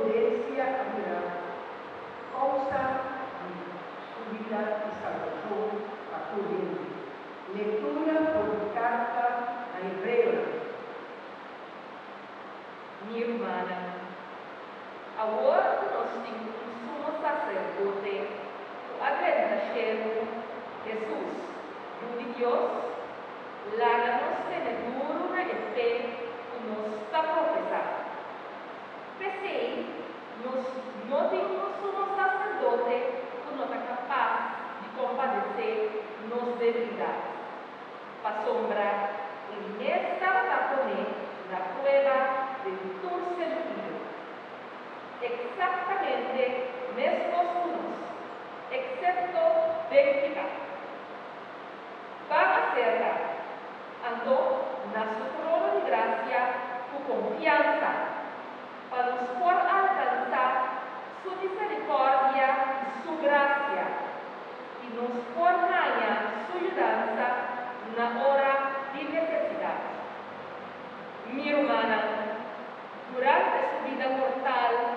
Obedensia a bira kousa di su bida i salbashon pa tur hende. Lektura for di Karta na Hebreonan. Mi rumannan, awor ku nos tin un Sumo Saserdote ku a drenta shelu, Hesus, Yu di Dios, laga nos tene duru na e fe ku nos ta profesá. P'esei, nos no tin un sumo saserdote ku no ta kapas di kompadesé nos debilidat, pasobra e mes tabata poné na prueba den tur sentido, eksaktamente meskos ku nos, eksepto den piká. Ban aserka, anto, na su trono di grasia ku konfiansa, pa nos por alkansá su miserikòrdia i su grasia, i nos por haña su yudansa na ora di nesesidat. Mi rumannan, durante su bida mortal.